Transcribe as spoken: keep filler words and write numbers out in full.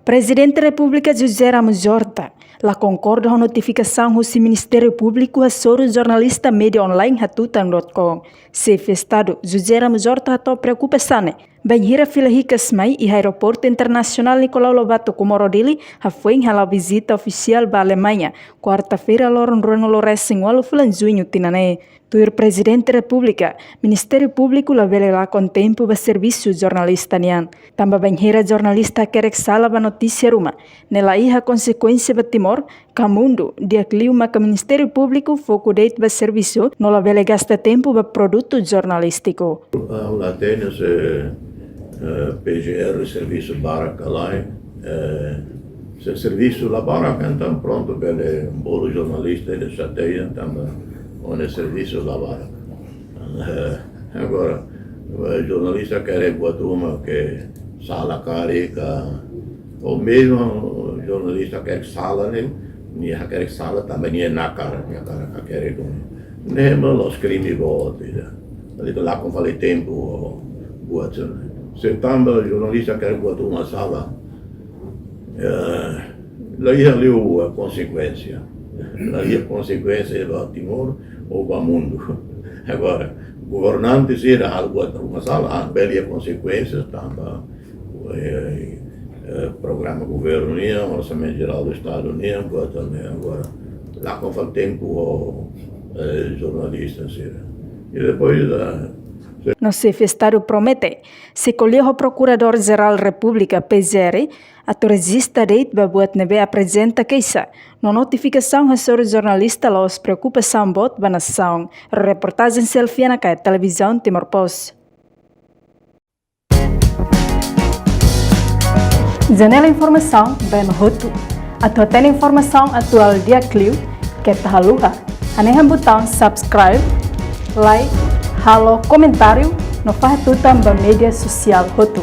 Prezidente Repúblika José Ramos Horta la konkorda ho notifikasaun husi Ministériu Públiku hasoru jornalista média online Hatutan dot com. Xefe Estadu José Ramos Horta hato'o preokupasaun ne'e bainhira fila hikas mai iha Aeroportu Internasionál Nicolau Lobato Comoro Dili, hafoin hala'o vizita ofisiál ba Alemaña, kuarta-feira loron ruanulu-resin-ualu fulan Juñu tinan ne'e. Tuir Prezidente Repúblika, Ministériu Públiku labele lakon tempu ba servisu jornalista nian. Tanba bainhira jornalista hakerek sala ba notísia ruma, ne'e la iha konsekuénsia ba Timor ka mundu, di'ak liu maka Ministériu Públiku foku de'it ba servisu no labele gasta tempu ba produtu jornalístiku. Ah, la tene se, eh, P G R servisu barak ka lae, eh, se servisu la barak, entaun prontu, bele bolu jornalista, nia xateia, tanba nia servisu la barak. Eh, agora, eh, jornalista hakerek buat ruma ke sala karik, ou mezmu jornalista hakerek sala ne'e, nia hakerek sala tanba nia nakar, nia nakar hakerek ruma. Ne'e mak la'ós krime boot ida. Jadi lakon fali tempu buat sira-ne'e. Se tanba jornalista hakerek buat ruma sala, eh, la iha liu, eh, konsekuénsia. La iha konsekuénsia ba Timor ou ba mundu. Agora, governante sira halo buat ruma sala, ah, bele iha konsekuénsia tanba, eh, eh, programa governu nian, orsamentu jerál do Estadu nian, buat ne'e. Agora, lakon fali tempu ho, eh, jornalista sira. I depois, eh, No Xefe Estadu promete sei ko'alia ho Prokuradór Jerál Repúblika, P G R, atu rejista de'it ba buat ne'ebé aprezenta keixa no notifikasaun hasoru jornalista la'ós preokupasaun boot ba nasaun. Reportajen Selfiana Kae, Televizaun Timor Post. Janela informasaun ba ema hotu. Atu hatene informasaun atuál di'ak liu, keta haluha hanehan butaun subscribe, like, halo komentáriu no fahe tutan ba média sosiál hotu.